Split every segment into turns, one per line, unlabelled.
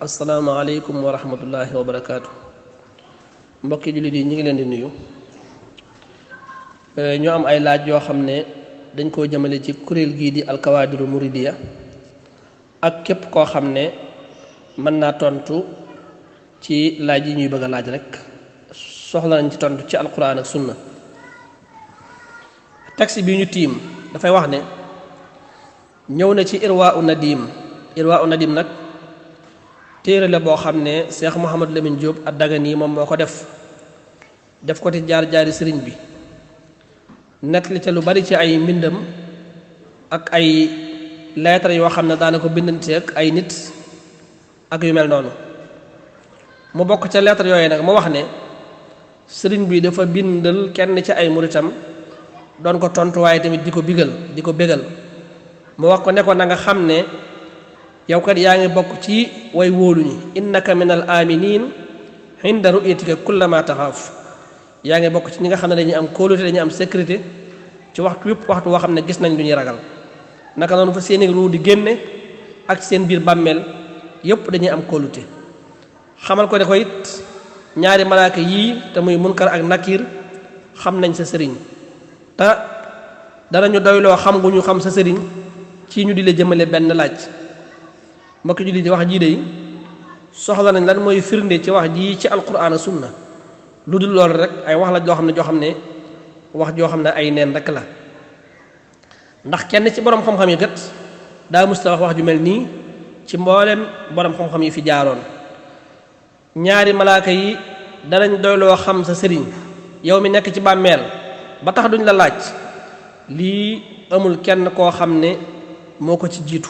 asalaamaaleykum wa rahmatullahi wa barakaatu. mbokki jullit yi ñu ngi leen di nuyu. ñu am ay laaj yoo xam ne dañ koo jëmale ci kuréel gii di alkawaadiru muridiya ak képp koo xam ne mën naa tontu ci laaj yi ñuy bëgg a laaj rek soxla nañ ci tontu ci alquran ak sunna. taxi bi ñu tiim dafay wax ne ñëw na ci irwa u nadim nag téere la boo xam ne Cheikh Mouhamadou Lamine Diop ad-Dagani moom moo ko def ko ci jaar-jaari sëriñ bi net li ca lu bari ci ay mbindam ak ay lettre yoo xam ne daana ko bindante ak ay nit ak yu mel noonu. mu bokk ca lettre yooyu nag mu wax ne sëriñ bi dafa bindal kenn ci ay muritam doon ko tontu waaye tamit di ko bégal mu wax ko ne ko na nga xam ne yow kat yaa ngi bokk ci way wóoluñi innaka min al aminin inda ru'yatika kullama taxaaf yaa ngi bokk ci ñi nga xam ne dañuy am kóolute dañuy am sécurité ci waxtu wépp waxtu woo xam ne gis nañ lu ñuy ragal naka noonu fa seeni ruu di génne ak seen biir bàmmeel yépp dañuy am kóolute xamal ko ne ko it ñaari malaaka yii te muy munkar ak nakir xam nañ sa sëriñ te danañu doyloo xam gu ñu xam sa sëriñ ci ñu di la jëmale benn laaj. mbokki jullit di wax jii de soxla nañ lan mooy firnde ci wax jii ci alquran sunna lu dul loolu rek ay wax la joo xam ne ay neen rek la ndax kenn ci borom xam-xam yi kat daa musta wax ju mel nii ci mboolem borom xam-xam yi fi jaaroon. ñaari malaaka yi danañ doyloo xam sa sëriñ yow mi nekk ci bàmmeel ba tax duñ la laaj lii amul kenn koo xam ne moo ko ci jiitu.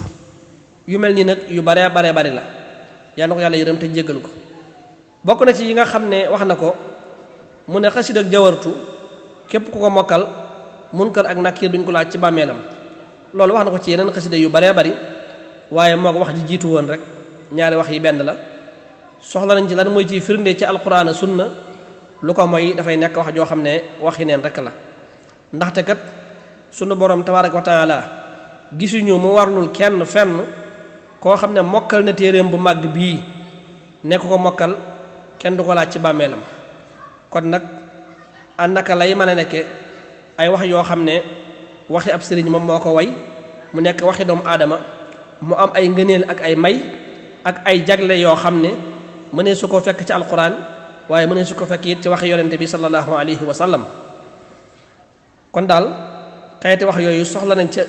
yu mel nii nag yu bare bari la yal na ko yàlla yërëm te jéggal ko. bokk na ci yi nga xam ne wax na ko mu ne xasida ak jawartu képp ku ko mokkal munkar ak nakir duñ ko laaj ci bàmmeelam. loolu wax na ko ci yeneen xasida yu baree bari waaye moo ko wax ji jiitu woon rek ñaari wax yi benn la. soxla nañ ci lan mooy ci firnde ci alquran sunna lu ko mooy dafay nekk wax joo xam ne waxi neen rek la ndaxte kat sunu borom tabaaraka wa taala gisuñu mu warlul kenn fenn koo xam ne mokkal na téeréem bu màgg bii nekk ko mokkal kenn du ko laaj ci bàmmeelam. kon nag naka lay mën a nekke ay wax yoo xam ne waxi ab sëriñ moom moo ko way mu nekk waxi doomu aadama mu am ay ngëneel ak ay may ak ay jagle yoo xam ne mënee su ko fekk ci alquran waaye mënee su ko fekk it ci waxi yonente bi sallallahu alayhi wa sallam. kon daal xeeti wax yooyu soxla nañ ca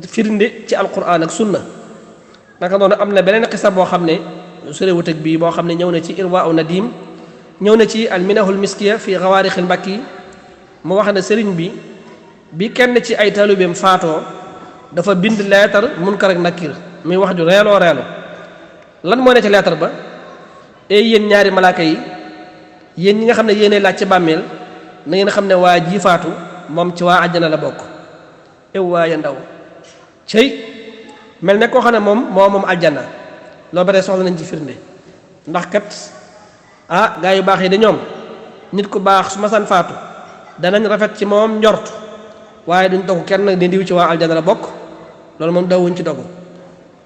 firnde ci alquran ak sunna. naka noonu am na beneen xisa boo xam ne sorewut ak bii boo xam ne ñëw na ci irwa u nadim ñëw na ci alminahul miskiya fi xawaarixil mbakki mu wax ne sëriñ bi kenn ci ay taalibeem faatoo dafa bind leetar munkar ak nakir muy wax ju reeloo lan moo ne ci leetar ba yéen ñaari malaaka yi yéen ñi nga xam ne yéenay laaj ci bàmmeel na ngeen xam ne waa ji faatu moom ci waa àjjana la bokk. waaye ndaw cey mel ne koo xam ne moom àjjana loolu ba tey soxla nañ ci firnde ndax kat gaa yu baax yi de ñoom nit ku baax su ma san faatu danañ rafet ci moom njort waaye duñ dogu kenn nag di ndiw ci waa aljana la bokk loolu moom dawuñ ci dogu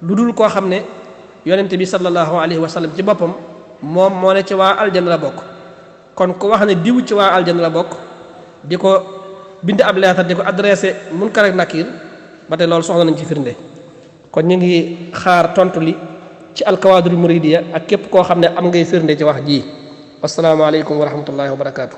lu dul koo xam ne yonente bi sallallahu alayhi wa sallam ci boppam moom moo ne ci waa aljana la bokk. kon ku wax ne diw ci waa aljana la bokk di ko bind ab leetar di ko adressé munkar ak nakir ba tey loolu soxla nañ ci firnde. kon ñu ngi xaar tontu li ci alkawaadul muridiya ak képp koo xam ne am ngay firnde ci wax ji. wasalaamaaleykum wa rahmatullahi wa barakaatu.